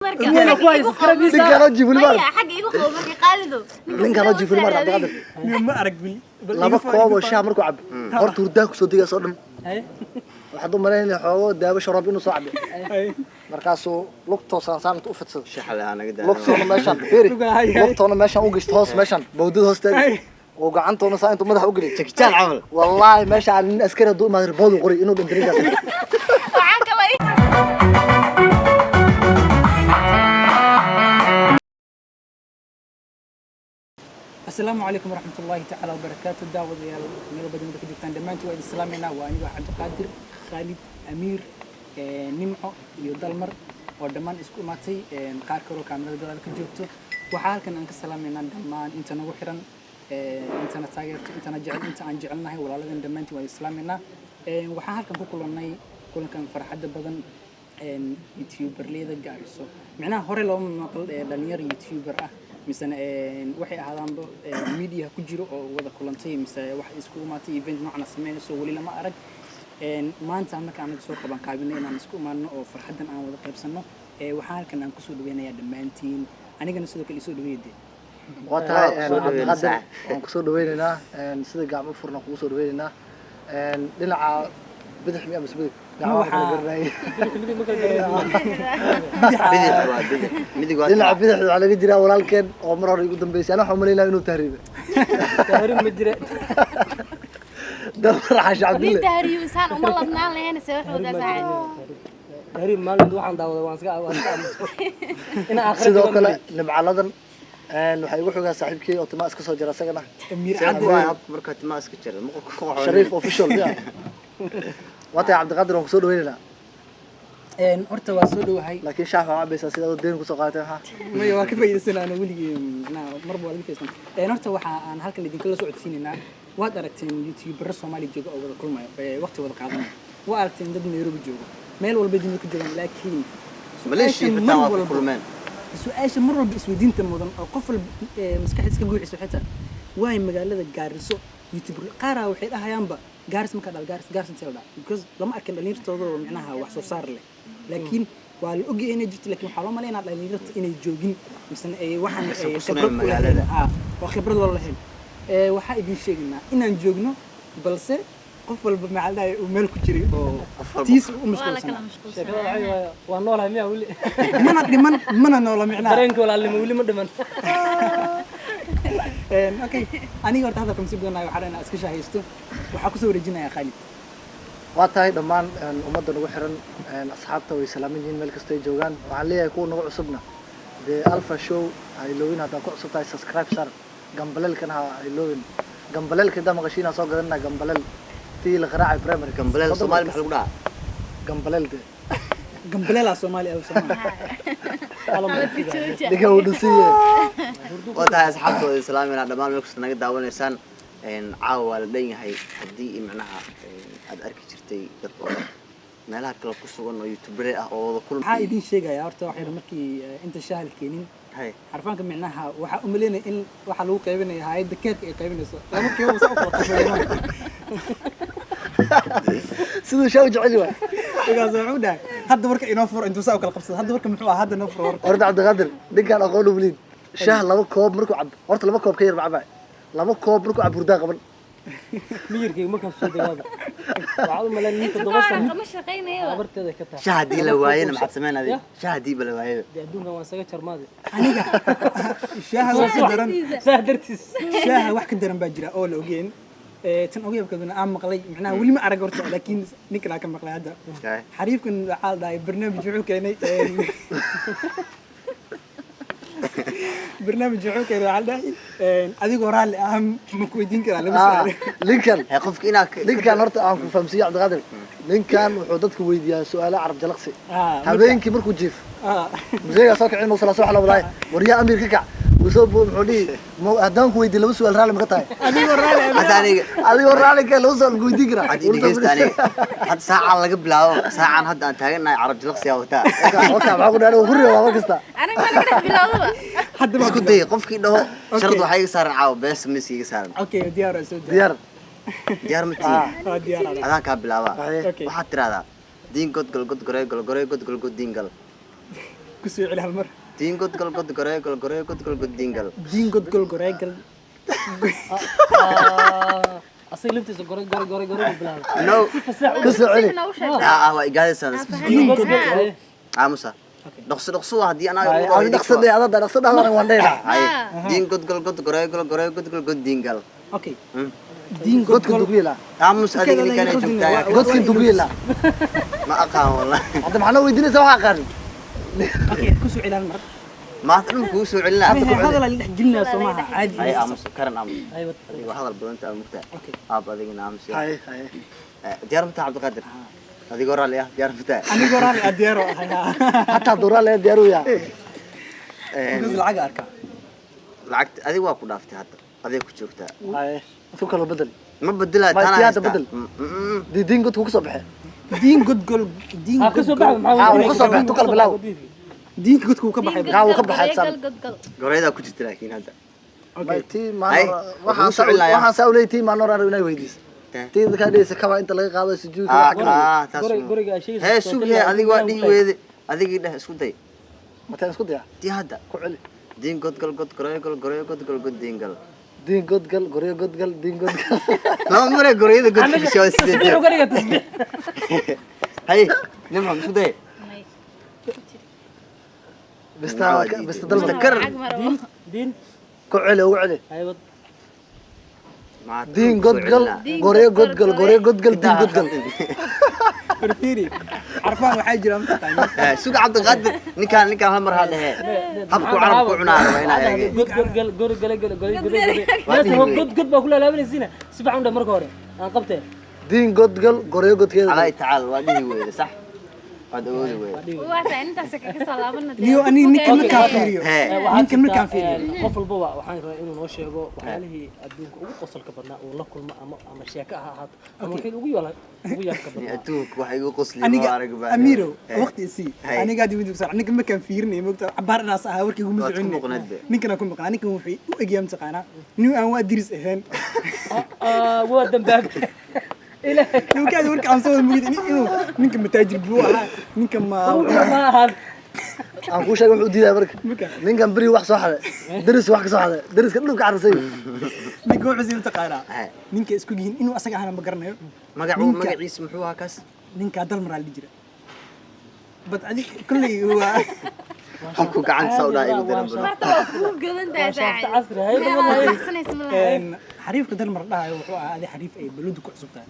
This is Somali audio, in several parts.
Marka Miyayna ku haysa subscribe ii saar. Ninkaan oo jiifuli maar. Maya, xagga igu qabo marka qaalido. Ninkaan oo jiifuli maar, Cabdiqaadir. Ma arag wili. Bal laba iga koob oo iga shaah markuu cabo, horta hurdaa kusoo degaas oo dhan. Haye. Waxaad u malaynaya xoogo daawo sharoob inuu soo cabe. Ay. Markaasuu lugtoosan saan inta u fidsado. Shaxle aa naga daa. Lugtoona meeshaan fiiri. Lugaha, hay, hay. Lugtoona meeshaan u gashto, hoos meeshaan bawdada hoosteeda. Hay. Oo gacantoona saa intuu madaxa u geliy. Jackie camal. Wallaahi, meesha aan nin askari hadduu imaado ribood uu qoray inuu dhinto ninkaas. Waxaan kaloo. Asalaamu calaykum waraxmatullaahi tacaala wabarakaatu. Daawadayaal, meel walba dunida ka joogtaan, dhammaantiin waa idin salaameynaa. Waa anigoo Cabdiqaadir Khaalid Amiir, Nimco iyo Dalmar oo dhammaan isku imaatay, qaar kaloo kaamirada gadaal ka joogto. Waxaa halkan aan ka salaameynaa dhammaan inta nagu xiran, intana taageerto, intana jecel, inta aan jecelnahay, walaaladan, dhammaantiin waa idin salaameynaa. Waxaan halkan ku kulannay kulankan farxadda badan, youtuberleyda Gaariso. Micnaha hore looma maqal dhalinyar youtuber ah misena waxay ahaadaanba media ku jiro oo wada kulantay mise wax isku imaatay, event noocana sameynayso, weli lama arag. Maanta marka anaga soo qaban qaabinay inaan isku imaano oo farxaddan aan wada qaybsanno. Waxaan halkan aan kusoo dhaweynayaa dhammaantiin, anigana sidoo kale isoo dhaweeyade. Waa tahay. Waa kusoo dhaweynaa. Cabdiqaadir, waan kusoo dhaweynaynaa. Sida gacmo furna kugu soo dhaweynaynaa. Dhinaca bidix miya mise midig? Gacmaha ma kala garanayay. Bidix waa bidix, midig waa Dhinaca bidix waxaa laga jiraa walaalkeen oo mar hore igu dambeysay. Ana waxaan umaleynaya inuu tahriibay. Tahriib ma jira. Dalmar Xaashi Nin Cabdulle. tahriib isaan uma ladnaan lahayn, se wax wadaa saaxiib. Tahriib maalin waxaan daawaday waan iska aamusay. Ina aakhira Sidoo joogaan kale ma nimcaladan waxaa igu xogaa saaxiibkey oo timaa iska soo jira isagana. Amiir Cadde Cadde. waa habka markaa timaha iska jira ma qofka ku Shariif Official ya. Waa tahay Cabdiqaadir, waan kusoo dhaweynaynaa. Horta waa soo dhowahay. Laakiin shaah waxaa cabaysaa sida adoo deen kusoo qaadatay, maxaa? Maya, waa ka faa'iidaysanaa weligii, macnaha marba waa laga faa'iidaysan. Horta waxa aan halkan idinkala socodsiinaynaa, waad aragteen youtubero Soomaali jooga oo wada kulmayo, waqti wada qaadanaya. Waa aragteen dad Nairobi jooga, meel walba dunida ka joogaan, laakiin Maleeshiya su-aasha xitaa mar waa ku walba kulmeen. Su-aasha mar walba isweydiinta mudan oo qof walba maskaxdiisa ka guuxayso xitaa waay magaalada Gaariso youtuber qaaraa waxay dhahayaanba Gaaris markaa dhal Gaaris, Gaaris intee la dhaha, because lama arkin dhalinyartooda oo micnaha wax soo saar leh. Laakiin waa la ogyahay inay jirto, laakiin waxaa loo malaynaa dhalinyarta inay joogin misena ay waxaan Aysan ay ku sugnayn khibrad u lahayn. Magaalada. Haa, oo khibrad loo lahayn. Waxaa idin sheegaynaa inaan joogno, balse qof walba maxaa la dhahay uu meel ku jiray oo Qof walba. tiisa u Waa la mashquulsanaa. kala mashquulsanaa. Sheekada waxay waaye, waa noolahay miyaa weli? Mana dhiman, mana noola micnaha. Dareenka walaalnimo weli ma dhiman. Okay, aniga horta hadalka masii badanayo, waxaa dhan iska shaahaysto. Waxaa kusoo wareejinayaa Khaalid. Waa tahay. Dhammaan ummadda nagu xiran, asxaabta way salaaman yihiin meel kasta ay joogaan. Waxaan leeyahay kuwa nagu cusubna dee Alpha Show ha iloowin. Haddaad ku cusub tahay, subscribe sar, gambaleelkana ha iloowin. Gambaleelka intaa maqashiin soo gadanina, gambaleel tii la qaraacay primary. Gambaleel Soomaali maxaa lagu dhahaa? Gambaleel dee. Gambaleelaa Soomaali ah, Soomaali. Hadalka jooja. Dhiga uu dhusiye. Waa tahay, asxaabtooda islaamina dhammaan meel kasta naga daawanaysaan. Caawa waa la dhan yahay. Haddii micnaha aad arki jirtay dad oo meelaha kale ku sugan oo youtubere ah oo wada kulma. Waxaa idin sheegayaa horta waxay markii inta shaah la keenin Hay. xarfaanka micnaha waxaa u malaynaya in waxaa lagu qaybinaya hay'adda keerka ay qaybinayso laba keebo saa u kala qabsadeen. Siduu shaa u jecel yahay. Markaas wuxuu dhahay hadda warka inoo furo, intuu saa u kala qabsado hadda warka muxuu ahaa, hadda inoo furo warka. Horta Cabdiqaadir, ninkaan aqoon u bliid, shaah laba koob markuu cabo, horta laba koob ka yar ma cabay, laba koob markuu cabo hurdaa qaban. Miyirkayga markaan soo degaaba waxaad u malayn nin Inta 7 ka sano ma shaqaynayo. Habarteeda ka tahay. Shaah haddii la waayena maxaad sameyn adiga? Ya. Shaah haddii ba la waayaba. Dee adduunkan waan isaga jarmaade. Aniga shaaha wax ka daran. Saah dartiis. Shaaha wax ka daran baa jira oo la ogeen. Tan ogyabkaduna aan maqlay, macnaha weli ma arag horta, laakiin ninkan aan ka maqlay hadda. Okay. Xariifkan waxaa la dhahay barnaamij wuxuu keenay, barnaamij wuxuu keenay, waxaa la dhahay adigoo raalli ah ma ku weydiin karaa lama Ah, su'aal? Ninkan Hay, qofka inaa ninkan horta aan ku fahamsiiyo Cabdiqaadir, ninkan wuxuu dadka weydiiyaa su'aalo carab jalaqsi. Ah, Habeenkii markuu jiif ah, museega soo kicin musala soo xala wadaay, waryaa amiir ka kac, wuu soo muxuu dhihi haddaan ku weydiiyo laba su'aal raalli ma ka tahay? Adigoo raalli ah. Hadda aniga Adigoo raalli ka laba su'aal ma ku weydiin karaa? Hadda dhegeysta aniga, hadda saacaan laga bilaabo, saacan hadda aan taaganahay carab jilaqsiyaa wataa. Waka maxaa ku dhahay, ku reebaa mar kasta. Aniga ma laga dhex bilowdaba. Hadda baa Isku day qofkii dhaho Okay. sharad waxaa iga saaran caawa, bees mis iga saaran. Okay, diyaar waa soo Diyaar. Diyaar ma tihiin? Waa diyaar ah. Adaan kaa bilaabaa. Haye. Okay. Waxaad tiraahdaa diin god gal god gorey gal gorey god gal god diin gal. Ku soo celi hal mar. Diin god gal god goreeyo gal goreeyo god gal god diin gal. Diin god gol goreeyo gal. Asaga laftiisa gore gore gore gore buu bilaabay. No. Si fasax u Ku soo celi. Noogu sheeg. Ah ah, waa igaadaysaan. Diin god gal. Aamusa. Dhaqso dhaqso waa haddii anaa Ay, adi dhaqso dheh, adada dhaqso dhahdan waan dheynaa. Haye. Diin god gal god goreeyo gal goreeyo god gal god diin gal. Okay. Diin god Godka gol. dugu yeelaa. Aamus, adiga ninkaan ay joogtaa. Godka dugu yeelaa. Ma aqaan wallahi. Hadda maxaa noo weydiinaysaa waxaa aqaanin? Okay, ku soo celi hal mar. Maanta dhan kuu soo celinaa. Hadal la dhex gelinaa soo maaha caadi. Haye, aamus karan, aamus. Haye. Adiga hadal badanta aa mugtaa. Okay. Aab, adigina aamus. Haye haye. Diyaar ma tahay, Cabdiqaadir? Adigoo raalli ah, diyaar ma tahay? Anigoo raalli ah, diyaar oo ahay. Hataa duraa lee diyaar u yahay. Because lacag arkaa. Lacagta adiga waa ku dhaaftay, hadda aday ku joogtaa. Haye, isku kala bedel. Ma bedelaa. Ma Taana tii hadda haystaa. bedel. Diin godku ku soo baxee. Diin god gol diin. Ha ka God soo gol. baxay maxaa? Ah, wuu ka soo baxay, tu kala bilaaw. Diinka godka uu ka baxay. Haa, wuu ka baxay, Sam. God gal. Goreedaa ku jirta laakiin hadda. May tii Hay, maalin wuxuu waxaan soo celinayaa. Waxaan saa u leeyahay tii maalin hore inay weydiiso. Eh. Tii dadkaa dhehaysa kaba inta laga qaado sujuudka Ah, wax kale. ah, taas Guriga ay sheegayso. Hee, sug hee, adiga waa dhihi weede, adigii dheh, isku day. Mataan isku daya. Tii hadda. Ku celi. Diin god gal god goreeyo gal goreeyo god gal god diin gal. Diin god gal goryo god gal diin god gal. Laba mare goreeyada godka gashay waa Tasbiix sideed. uga dhiga tasbiix. Haye, Nimco, isku day. May. Bista bista dalba. Mr. Karan. Lacag ma rabo. Diin. Ku celi, ugu celi. Haye wad. Maanta Diin ku soo god gal celinaa. Diin goryo god god gal gal, goryo god gal diin god gal. Farfiiri. Carfaan waxaa jira mataqaanaa. Eh, suga Cabdiqaadir, ninkaan hal mar ha dhehe habku carabku cunaa raba inaa eege. God god gal gore gale gale gore gore gore. Waa Naas dhihi ho weeye. god god baa kula laabanaysiina. Si fiican u dheh marka hore. Aan qabtee. Diin god gal goryo godkeeda. Calaa tacaal, waa dhihi weyde, sax waad awoodi weyde. Waa tahay intaas kaga soo laabana. Niyo, aniga ninka markaan fiiriyo. Hee. Waxaa Ninka markaan jirta, fiiriyo. qof walbaba waxaan rabaa inuu noo sheego waxyaalihii adduunka ugu qosolka badnaa uu la kulmo ama sheeko ha ahaato ama wixii ugu yaabka badnaa. Adduunka waxa igu qosli Aniga arag baa. Amiiro, waqti isii. Hey. Aniga hadii mid saac ninka markaan fiirinay moogta cabaar inaas ahaa warkii iguma Waad ku soconin. maqnayd be. Ninkana ku maqnaa, ninkan wuxuu u egyahay mataqaanaa nin aan waa diris ahayn. Ah, waa dambaabtay ilaahay. Ninkaadi warka aan soo wada mugid inuu ninka mataajir buu ahaa ninka ma ma ahaan. Aan kuu sheegay wuxuu u diidaa marka. Marka. Ninkan beri wax soo xaday, deris wax ka soo xaday, deriska dhulka carrisay. Ninka wuxuu sii mataqaanaa Hey. ninka isku yihiin inuu asaga ahana ma garanayo. Magacu Ninka- magaciisa muxuu ahaa kaas? Ninka dalmaraa la dhihi jira bad adig kolley waa Habku gacanta saa u dhaha igu diran bro. Horta waa kugu godan tahay Waa shaafta saaxiib. casri, haye, Meel wallahi. aad baxsanaysa ma laha. Xariifka dalmar dhahayo wuxuu ahaa adi xariif ay baladu ku cusub tahay.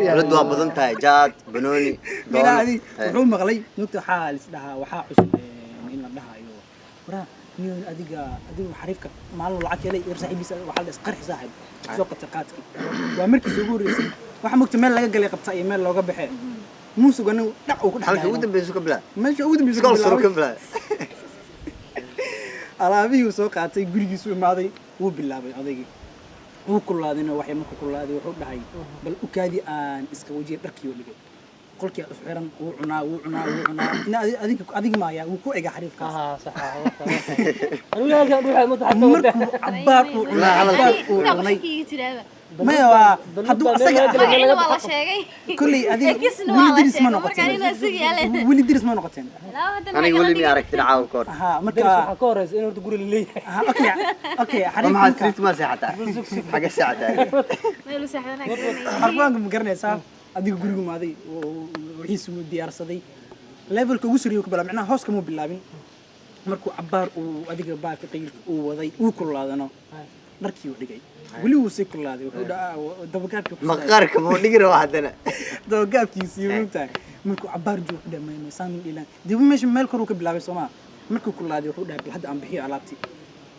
Dowladdu waa badan tahay, jaad banooni. Mira, adi Hey. wuxuu maqlay nugta waxaa lis dhahaa waxaa cusub in la dhahayo waraa niyo adiga xariifka maalin lacag helay yar saaxiibiisa waxaa la isqarxi saaxiib soo qabtay qaadkii waa markiisa ugu horreysay waxaa mugta meel laga galay qabta iyo meel looga baxee muusug anigu dhac uu ku dhex Halka ugu dhacay. dambeysu ka bilaa. Meesha ugu dambeysa ka Iskool suru ka bilaabay. bilaa. Alaabihii uu soo qaatay gurigiisu imaaday, wuu bilaabay odaygii, wuu kululaadayna waxay markuu kululaaday wuxuu dhahay bal u kaadi aan iska wajiya dharkii oo dhigay qolkii is xiran, wuu cunaa, wuu cunaa, wuu cunaa ina adiga adiga maaya wuu ku ega xariifkaas. Ah, sax ah, anigu halkan dhuuxa ma taxta. Markuu cabaar uu cunay, cabaar uu Intaa cunay. shakiga jiraaba. Maya, waa hadduu asaga ahaa. Magacina waa la sheegay. Kolley adiga Ekisna weli waa la diris ma sheegay. Marka noqoteen? inuu isaga yaale. Weli diris ma noqoteen? Laa, haddana Aniga weli magacada mi aragtin caawa ka hor. Aha, marka Daris waxaa ka horeysa in horta guri la leeyahay. Aha, okay, Ma xariifka maxaa street ma seexataa, xagga seexataa? Meel u seexdanaa garanaya. Xarfaanka ma garanaysaa adiga gurigu maaday wixiisu wuu diyaarsaday levelka ugu sarreeya ku bilaabay, macnaha hoos kamuu bilaabin. Markuu cabaar uu adiga baarka qaylka uu waday uu kululaadano dharkii uu dhigay weli wuu sii kululaaday wuxuu dhahaa dabagaabkii ku sidaayay. Maqaarka muu dhigi rabaa haddana? Dabagaabkiisii moogtahay markuu cabaar joogo wuxuu dhahay may saan dhilaan dib meesha meel koruu ka bilaabay soomaa. Markuu kululaaday wuxuu dhahay bal hadda aan bixiyo alaabtii.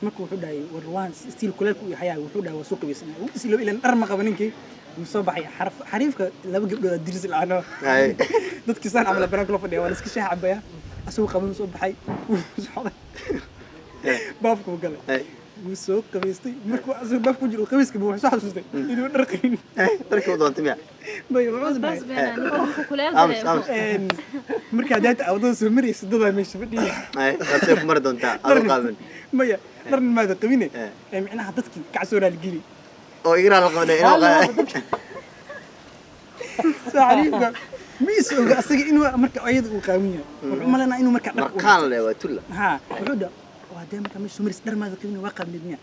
Markuu wuxuu dhahay war waan stiil kuleelku uu hayaa, wuxuu dhahay waa soo qabaysanaa, wuu islo ilan dhar ma qaba ninkii. Wuu soo baxay xariifka laba gabdhood aa diris la'aano. Dadkii saan camal banaanka loo fadhiya waa la iska shaah cabaya, asagoo qaban soo baxay, wuu socday, baafkuu galay. Wuu soo qabaystay. Markuu asagoo baafku jiro uu qabayska wuxuu soo xasuustay inuu dhar qabin. Dharkii u doontay miya? May wuxuu Bas dhahay beenaa, ninka markuu kuleel Aamus, dareemo. aamus. Markaa daata wadada soo maraysa dadaa meesha fadhiya. Haye, waad see ku mari doontaa adoo qaaban. Maya, dharna maada qabine. Eh. Ee micnaha dadkii kacsoo raaligeli. Oo igraa la qabnay inuu Soo xariifka Ma is oga asaga inuu marka ayada uu qaawan yahay. Wuxuu u malaynaa inuu marka dhar uu Markaan le waa tulla. Ha, wuxuu dha waa dee markaa meesha sumaris dhar maada qabin, waa qabneed miya?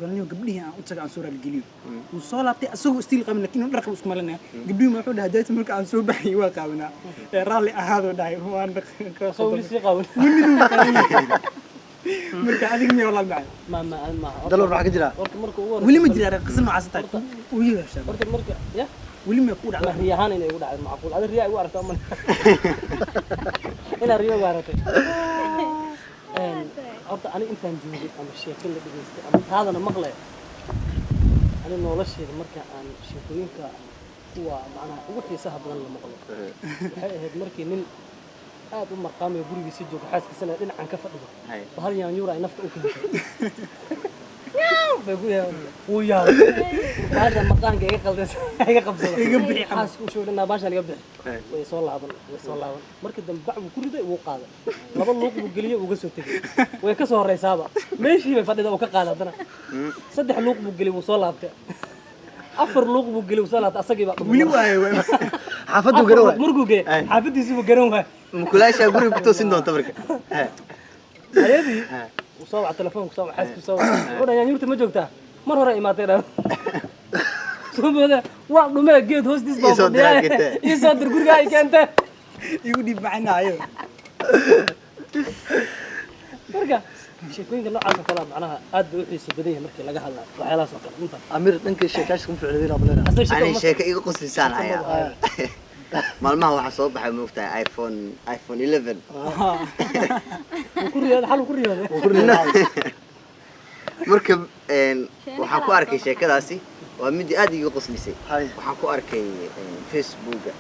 Balniyo gabdhihii aan u taga, aan soo raaligeliyo. Wuu soo laabtay asagoo still qabin, laakiin inuu dhar qabo isku malinaya. Gabdhihii ma wuxuu dhahay, deeta marka aan soo baxayay waa qaawanaa ee raalli ahaadoo dhahay waan. Soo weli sii qaawan. Marka adiga miya walaal macay? Ma Dalmar, maxaa ka jira? Horta marka ugu horeysa Weli ma jiraa qisa noocaas tahay uu yeeshaa? Horta marka ya Weli ma ku ma dhacdaa? Riya ahaan inay igu dhacday macquul. Adi riya igu aragtay ama inaa riyo igu aragtay. Horta ani intaan joogay ama sheeko la dhegaystay ama taadana maqlay, ani nolosheeda marka aan sheekooyinka kuwa macnaha ugu xiisaha badan la maqlo waxay ahayd markii nin aad u marqaamayo gurigiisa joogo, xaaskiisana dhinacan ka fadhido, Hay. Bahal yaanyuura ay nafta u keentay bay ku yaabay. Wuu yaabay, bahasha maqaanka iga qaldaysa iga qabsada, Iga bixi camal. Xaaska u sheegay, bahashan iga bixi. Hay. Way soo laaban, way soo laaban. Markii dambe bac buu ku riday, wuu qaaday, laba luuq buu geliyey, wuu ga soo tegey. Way ka soo horeysaaba, meeshii bay fadhida, uu ka qaaday. Haddana saddex luuq buu geliyey, wuu soo laabtay. Afar luuq buu geliyey, wuu soo laabtay. Asagii baa dhumay. Weli waayo. Xaafaddu garan waay. Markuu geeyey xaafadiisii buu garan waay. Mukulaashaa guriga ku toosin doonta marka. Ayadii uu soo waca, telefoonku soo waca, xaaskii soo waca, wuxuu dhahay, yaanyuurta ma joogtaa? Mar hore imaatay dha soo mooda, waa dhumee, geed hoostiis baa Ii soo diraa fadhiyaa. keentee. Ii soo dir, guriga ay keentee. Igu dhiib macanaayo. Marka sheekooyinka noocaas oo kale ah macnaha aad bay u xiiso badan yahay markii laga hadlayo waxyaalahaas oo kale inta Amir, dhankii sheekaashka kuma ficnidin abalena. Asal sheeko Ani sheeko iga qoslisaan hayaa. Maalmaha waxaa soo baxay, moogtahay, iPhone 11. Wuu ku riyooday, xal uu ku riyooday. Marka waxaan ku arkay sheekadaasi, waa mid aad iga qoslisay. Hay. Waxaan ku arkay Facebooka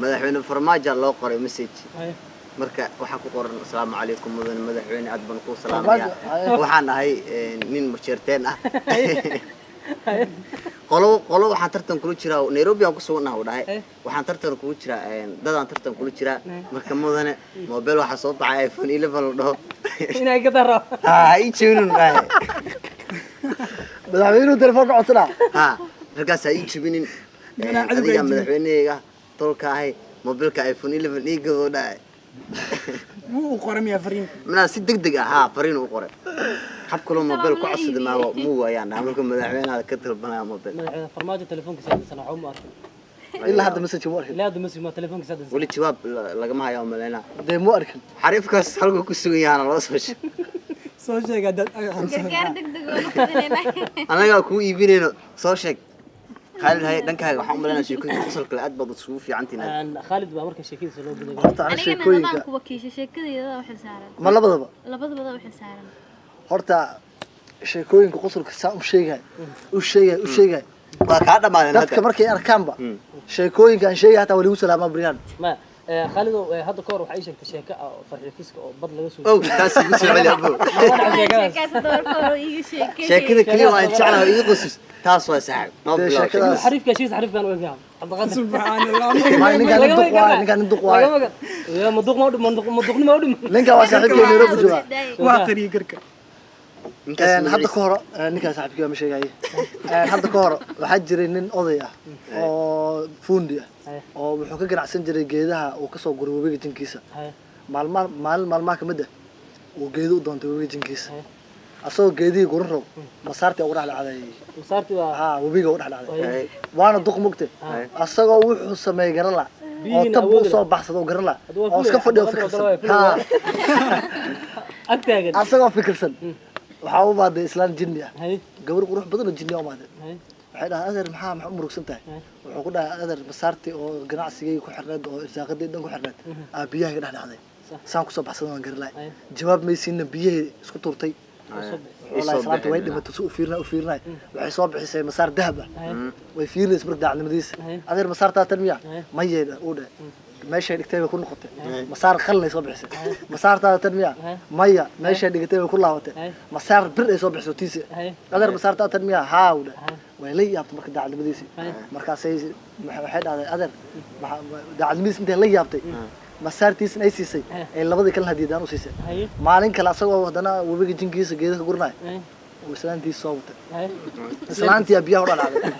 madaxweyne Farmaajo loo qoray message. Haye. Marka waxaa ku qoran, "Asalaamu calaykum mudane madaxweyne, aad baan kuu salaamaya. Farmaajo, haye. Waxaan ahay nin majeerteen ah, qolo qolo waxaan tartan kula jiraa, Nairobi aan ku sugannaha," uu dhahay. Eh. "Waxaan tartan kula jiraa dadaan tartan kula jiraa. Marka mudane, mobile waxaa soo baxay iPhone 11 la dhaho." Inay ka daro. Ha ha ii jebinin, dhahay. Madaxweynuhu telefoon ka codsanaa. Ha, markaas ha ii jebinin. Minaa cadowga adiga ii jebin. Madaxweynehayga tolka ahay, mobilka iPhone 11 ii gado," dhahay. Wuu u qoray miyaa fariin? Minaa si degdeg ah haa fariin u qoray. Hab kaloo mobile ku codsada maawa muu waayaan dhaha. Marka madaxweynaha ka dalbanaya mobile. Madaxweyne Farmaajo telefoonkiisa hadda waxba ma arkin. Ilaa hadda message mu arkin. Ilaa hadda message ma telefoonkiisa hadda. Weli jawaab lagama hayo umaleynaa. Dee mu arkin. Xariifkaas halkuu ku sugan yahana loo soo sheeg. Soo sheeg haddaad. Gargaar degdeg oo fidinaynaa. Annagaa kuu iibinayno, soo sheeg. Khaalid, haye, dhankaaga waxaan umaleynaa sheekooyinka qosolka aad baad isugu fiicantihin. Khaalid baa marka sheekadiisa loo guday. Horta ana Anigana sheekooyinka dadaan ku wakiisha sheekadayda u xilsaaran. Ma labadaba? Labadaba u xilsaaran. Horta sheekooyinka qosolka saa u sheegay u sheegay u sheegay Waa kaa dhammaadeen dadka hadda. Markay arkaanba sheekooyinka aan sheegay, hataa waa lagu salaamaa baryahan. Ma Khaalido, hadda ka hor waxaa ii sheegtay sheeko ah oo farxiifiska oo bad laga soo Ow, taas igu soo celi abo. sheekadaas. Sheekaas doorka hore iiga sheekay. Sheekada keliya waa jeclahay iga qosis, taas waa saaxib noo Dee bilow. sheekadaas- Xariifka heshiis xariifkan u egyahay Cabdiqaadir. Subxaan Allah. Maay, ninkaan nin duq waaye, ninkaan nin duq waaye. Ya maduq ma u dhim, maduqnimo u dhim. Ninkaan waa saaxiibkay, Nairobi joogaa. Waa qariyay garka. Ninkaas Hadda ka hor ninkaan saaxiibkay ma sheegaye. Hadda ka hor waxaa jiray nin oday ah oo fuundi ah oo wuxuu ka ganacsan jiray geedaha uu kasoo guray webiga jinkiisa. Maalma maalin maalmaha kamid ah uu geedo u doontay webiga jinkiisa, asagoo geedihii guran rabo masaartii ugu dhex dhacday. Masaartii waa Ha, webiga ugu dhex dhacday. Hay. Waana duq mugte, asagoo wuxuu sameeyey garan la oo Biyihiina tab awoodi u soo baxsado oo garan la Hadda waa oo iska fulaya, fadhiyo Cabdiqaadir fikirsan. waa fulaya. Ha. Ag taagan. Asagoo fikirsan waxaa u imaaday islaan jinni ah, Hay. gabar qurux badan oo jinni ah u imaaday. Hay. Waxay dhahay, "Adeer, maxaa u murugsan tahay?" Wuxuu ku dhahay, "Adeer, masaartii oo ganacsigayga ku xirneed oo irsaaqadii dhan ku xirneed aa biyaha iga dhex dhacday. Saan kusoo baxsadan waan garan lahay." Jawaab maysiinna, biyahii isku tuurtay. Wallahi islaanta way dhimatay. Si u fiirinay u fiirinay, waxay soo bixisay masaar dahab ah. Way fiirinaysa marka daacadnimadiisa. "Adeer, masaartaa tan miya?" "Mayay," uu dhahay. Meeshay dhigtay bay ku noqotay. Masaar qalin ay soo bixisay. "Masaartaada tan miya?" "Maya." Meeshay dhigatay bay ku laabatay. Masaar bir ay soo bixisay tiisi. "Adeer, masaartaa tan miya?" "Haa," uu dhahay. Way la yaabtay marka daacadnimadiisi. Markaasay waxay dhahday, "Adeer, daacadnimadiisi intay la yaabtay masaartiisna ay siisay, ay labadii kalena hadiyadaan u siisay." Maalin kale asagoo haddana webiga jinkiisa geeda ka guranaya uu islaantiisa soo watay. Islaantii biyaha u dhalacday.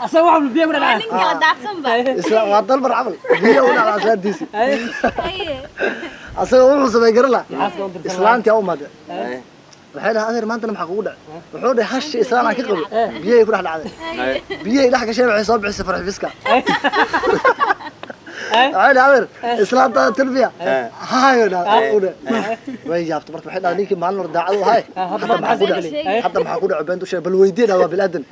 Asaga wax biyo ku Waa dhacay. nin kala daadsan ba. Isla waa Dalmar camal, biyo u dhacday islaantiisi. Haye. Asaga wuxuu samey garan la Xaaska u dirsan. Islaantii aa u imaadeen. Waxay dhahay, "Adeer, maantana maxaa kugu dhacay?" Wuxuu dhahay, "Hashi islaan aan ka qabo biyay ku dhex dhacday, biyay dhex gasheen, waxay soo bixisay farxifiska." Waxay dhahay, "Adeer, islaantaada tarbiya hayo." Dhahay u dhahay, way yaabtay. Marka waxay dhahay, "Ninkii maalin hore daacad u ahay, hadda hadda maxaa ku maxaa dhacay? sheegay? Hadda maxaa ku dhacay? Beent u sheeg, bal weydii." Dhahay, "Waa bilaadan,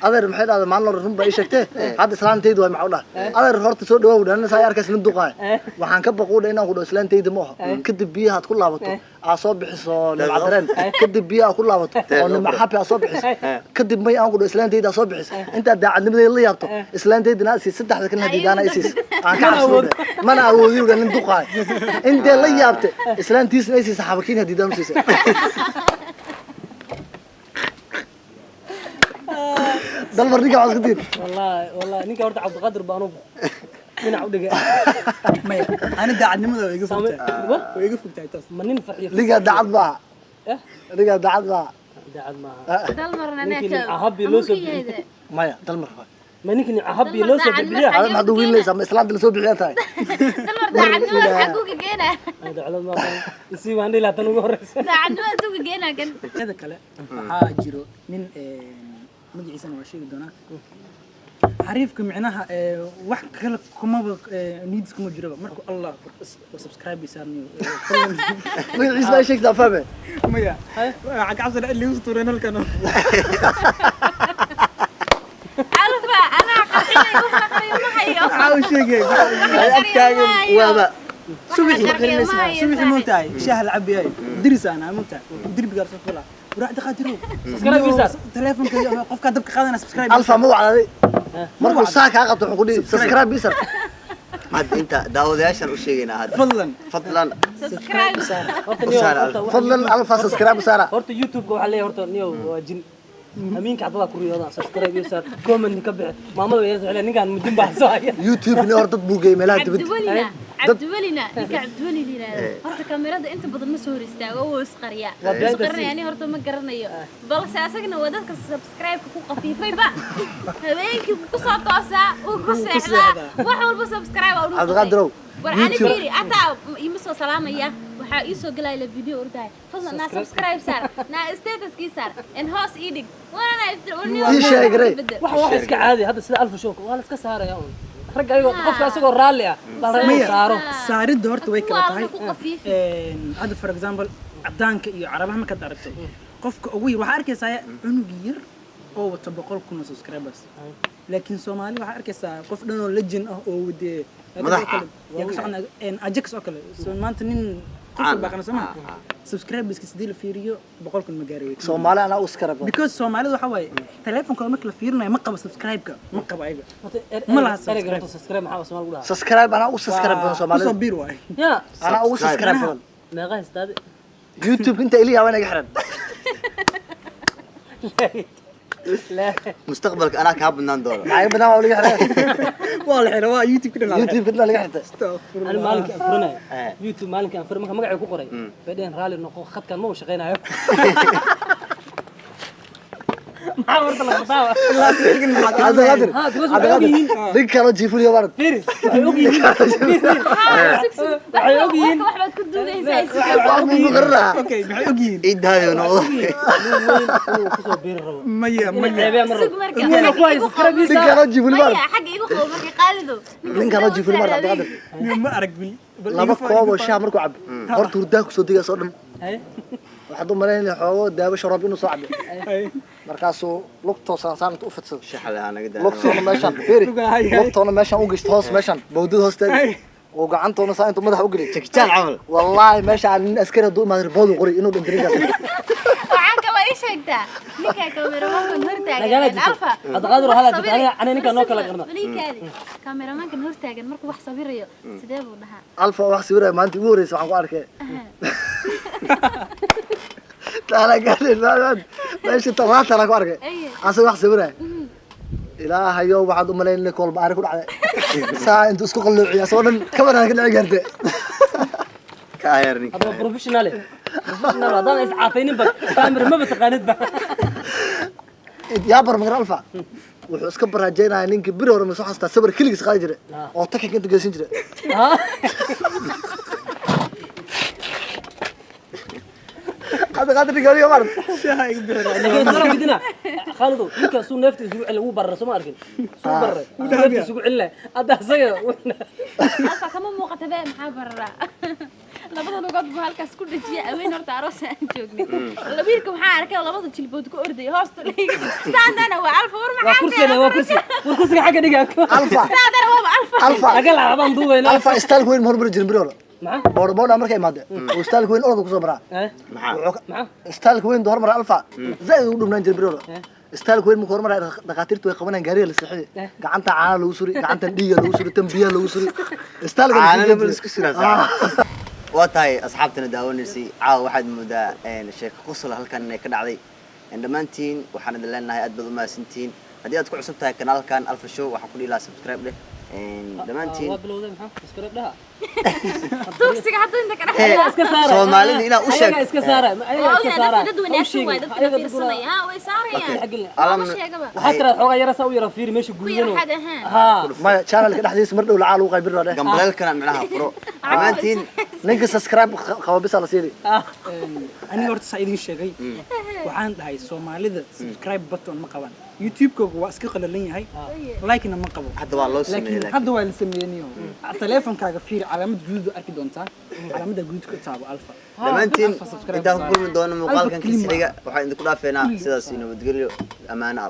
adeer." Maxay dhahday, "Maalin hore run baa ii sheegtee, hadda islaantaydu waay." Maxaa u dhahay, "Adeer, horta soo dhawaaw." Dhahay, "Saa arkays nin duqaay, waxaan ka baquu dhahay inaan ku dhaho islaantayda ma aho, kadib biyaha aad ku laabato, aa soo bixiso Nimca Dareen, kadib biyaha ku laabato oo Nimca Happy aa soo bixiso, kadib may aan ku dhaho islaantayda aa soo bixiso, intaad daacadnimadayda la yaabto, islaantaydana aa siis, saddexda kalena hadiidaana i siis, aan ka cabsado mana awoodi." Dhahay, "Nin duqaay intee la yaabte, islaantiisna ay siisa, xabakiin hadiidaan u siisay." Dalmar, ninka waxaad isku diin. Wallahi wallahi, ninka horta Cabdiqaadir baa anugu dhinac u dhigay. Maya, ani daacadnimada waa iga fogtahay. Wa? Waa iga fogtahay taas. Ma nin farxiyo? Ninkaa daacad maaha. Eh? Ninkaa daacad maaha. Daacad maaha. Dalmarna anaa Ninkii ka. nin ahabi loo soo Ama bixiyey. Maya, Dalmar. Ma ninkii nin ahabi loo soo Dalmar. bixiya? Adan maxaad u wiilinaysaa? Ma islaanta lasoo bixiyaa tahay? Dalmar daacadnimadaas xaguu ka geenaa? Daclad ma aqoon. Isii waan dhihi lahaa tan ugu horeysa. Daacadnimadaas uu ka geenaa kan. Teeda kale, waxaa jiro nin magaciisana waa sheegi doonaa, xariifka micnaha wax kale kumaba needs kuma jiraba markuu Allah subscribe isaarniyo. Magaciisa baa sheegtaa, fahme. Maya, waxaa ka cabsana in liigu tuureen halkan. Alfa anaa qarxinay, wax la qariyo ma hayo. Maxaa uu sheegay? Wax la qariyo ma hayo. Waaba Subaxii Wax la qariyo ma hayo, subaxii saaxiib. Moogtahay shaaha la cabayaay, diris aan ahay, moogtahay derbigaa soo fulaa waraacda qaadirow. Subscribe ii saar. Telefonka qofkaa dabka qaadana subscribe. Alfa ma wacdaday? Markuu saa kaa qabto wuxuu ku dhihi, "Subscribe ii sar." Hadda inta daawadayaashan u sheegaynaa hadda. Fadlan. Fadlan. Subscribe. Horta niyo, Usaara. horta waxa Fadlan, Alfa, subscribe saara. Horta YouTube-ka waxaa leeyahay, horta niyo waa jin. Amiinka cadadaa ku riyoodaan, "Subscribe iyo saar, comment ka bixi." Maamada way yarta, ninkaan mudin baa soo haya. YouTube ni hor dad buu geeyay meelaha dibadda. Cabdiwelina, Cabdiwelina, ninka Cabdiweli la yidhaahdo horta kamerada inta badan ma soo hor istaago, wuu isqariyaa. Waa beenta. Isqarinaya, ani horta ma garanayo, balse asagana waa dadka subscribe-ka ku qafiifayba. Habeenkii wuu ku soo toosaa, wuu ku seexdaa, wax walba subscribe aa u. Cabdiqaadirow, War ani YouTube- fiiri, ataa ima soo salaamaya, waxaa ii soo galaya la video ordahay, "Fadlan naa subscribe saar, naa statuskii saar in hoos ii dhig." Waana Ii sheeg, Ray. Waxa iska caadi hadda sida Alfa Show waa la iska saaraya un ragga ayagoo qofka asagoo raalli ah la rabaa inuu Maya. saaro. Saaridda horta way kala Waa tahay. ku qafiifi. Hadda for example, cadaanka iyo carabaha markaad aragto, qofka ugu yar waxaa arkaysaa cunug yar oo wato 100,000 oo subscribers, laakiin Soomaali waxaa arkaysaa qof dhan oo legend ah oo wadee Madax ah. Yaa ka socona Ajax oo kale. So maanta nin qof Caan. walba aqana soo maha. Ah, ah. Subscriberska sidii la fiiriyo 100,000 ma gaari wey. Soomaali anaa u subscribe badan. Because Soomaalida waxaa waaye teleefonkooda marka la fiirinayo ma qabo subscribe-ka, ma qabo ayaga. Horta Ma laha ereyga subscribe. horta subscribe maxaa Soomaali ku dhahaa? Subscribe anaa u subscribe badan Soomaalida. Kusoo biir waaye. Ya. Anaa ugu subscribe badan. Meeqa haystaade? YouTube inta iliya waa inaga xiran. La. Mustaqbalka anaa kaa badnaan doona. Maxay badan waa laga xiran. Waa la xira, waa YouTube ka dhan. YouTube inta laga xirtay. Ani maalinkii aan furanayo Eh. YouTube, maalinkii aan furay, marka magacay ku qoray bay dheheen, "Raalli noqo, khadkan ma uu shaqaynayo." Maxaa horta la qabtaa? Cabdiqaadir. Ha, because waxay og Cabdiqaadir, yihiin. nin kaloo jiifuliyo baran. Fiiri, waxay og yihiin. Fiiri, fiiri. Waxay og yihiin. Wax baad ku duugaysaa. Wax buu ku qarin lahaa. Okay, maxay og yihiin? Ciiddaadi noqdo. Nin weyn inuu kusoo biiri rabo. Maya. Inay Maya. ceebiyaan ma rabo. Sug marka. Nin ku haya subscribe Nin ii saar. kaloo jiifuliyo baran. Maya, xagga igu qabo marka qaalido. Nin kaloo jiifuliyo baran, Cabdiqaadir. Ma arag wili. Bal Laba iga koob oo iga shaah markuu cabo, horta hurdaa kusoo degaas oo dhan. Haye. Waxaad u malaynaya xoogo daawo sharaab inuu soo cabo. Ay. Markaasuu lugtoo saansaan inta u fidsado, Shaxda aa naga daa. lugtoona meeshaan fiiri, Lugaha, hay, hay. lugtoona meeshaan u gashto, hoos meeshaan bawdada hoosteeda, Hay. oo gacantoona saa intuu madaxa u geliy. Jakitaan camal. Wallaahi meesha aan nin askari hadduu imaado ribood uu qoray inuu dhinto ninkaas. Waxaa kaloo ii sheegtaa ninka cameramankan hortaagan. Nagala jirto. Alfa. Cabdiqaadir, wax waxaa la jirta. sawirayo. Aniga ninkaan noo kala qarna. Weligaadi cameramankan hortaagan markuu wax sawirayo sidee buu dhahaa? Alfa wax sawiraya maanta ugu horeysa waxaan ku arkay taala gaadhin meesha talaatana ku arkay. Aye. Asaga wax sawiraya, ilaahayo, waxaad u malayn inay koolba ari ku dhacday, saa intuu isku qalloociya asagoo dhan kamarada ka dhici gaartay. Ka ayar ninka. Hadda waa professional. Professional haddaan is caataynin ba camera maba taqaanid ba. Yaa bar magar Alfa. Wuxuu iska baraajeynaya ninkii biri hore masoo xastaa sawir keligiis qaadi jiray oo takanka inta geysan jiray. Cabdiqaadir ninka adiga maarad. Laakiin soo gudina Khaalidow, ninka suu neefta isugu celin wuu barara, soo ma arkin? Suu bararay, suu neefta isugu celin hadda asaga. Alfa kama muuqata be, maxaa bararaa? Labada lugood buu halkaas ku dhejiyay. Aween horta aroos aan joognay, wiilka waxaa arkay labada jilbood ku ordaya hoosta saandana waa Alfa. War waa maxaa? Kursina waa kursi, war kursiga xagga dhiga. Alfa. Saandana waaba Alfa. Alfa. Aga laabaan duubayna. Alfa istaalka weyn ma hormari jirin biri hore. Maxaa? Boodha boodha markay imaade oo istaalka weyn orda kusoo maraa. Eh? Maxaa? Wuxuu Maxaa? Istaalka weyn hormara Alfa zaaid ugu dhumnaan jiray biri hore. Istaalka weyn markuu hormaraya, dhakhaatiirtu way qabanayaan gaariga la seexiyay, gacanta caana lagu suri, gacantan dhiiga lagu suri, tan biyaha lagu suri, istaalka la Caanana sii ma la isku suraa saaxiib. Waa tahay, asxaabtana daawanaysay, caawa waxaad moodaa sheeko qosol halkan inay ka dhacday. Dhammaantiin waxaan idin leenahay aad baad u mahadsantihiin. Haddii aad ku cusub tahay kanaalkan Alpha Show, waxaan ku dhihi lahaa subscribe dheh. Dhammaantiin Waa bilowday, maxaa subscribe dhaha? Tugsiga hadduu inta ka dhex Ayagaa iska saara. Soomaalida inaa u sheeg. Ayagaa iska saara, ayagaa waa iska ogaa saara. dadka dad wanaagsan waay, dadka fiirsanaya ha way saarayaan. Alam. Looma sheegaba. Waxaa tiraa xoogaa yara saa u yara fiiri meesha Ku gududan. yar xad ahaan. Haa. Maya, channelka dhexdiisa mar dhow lacaa lagu qaybin rabaa dheh. Gambaleelkana micnaha furo dhammaantiin. Ninka subscribe qaba bisa la siini. Aniga horta saa idiin sheegay, waxaan dhahay Soomaalida subscribe button ma qaban, YouTube-kooga waa iska qalalan yahay, like-na ma qabo. Hadda waa loo sameeyey. Laakiin laakiin hadda waa la sameeyey niyo. Taleefankaaga fiiri, calaamad guduud arki doontaa, calaamadda guduud ka taabo Alfa. Dhammaantiin Alfa subscribe intaan ku saar. kulmi doono muuqaalkan Alfa kelima. kisiga, waxaan idinku dhaafeynaa sidaas iyo nabadgelyo, ammaano Allah.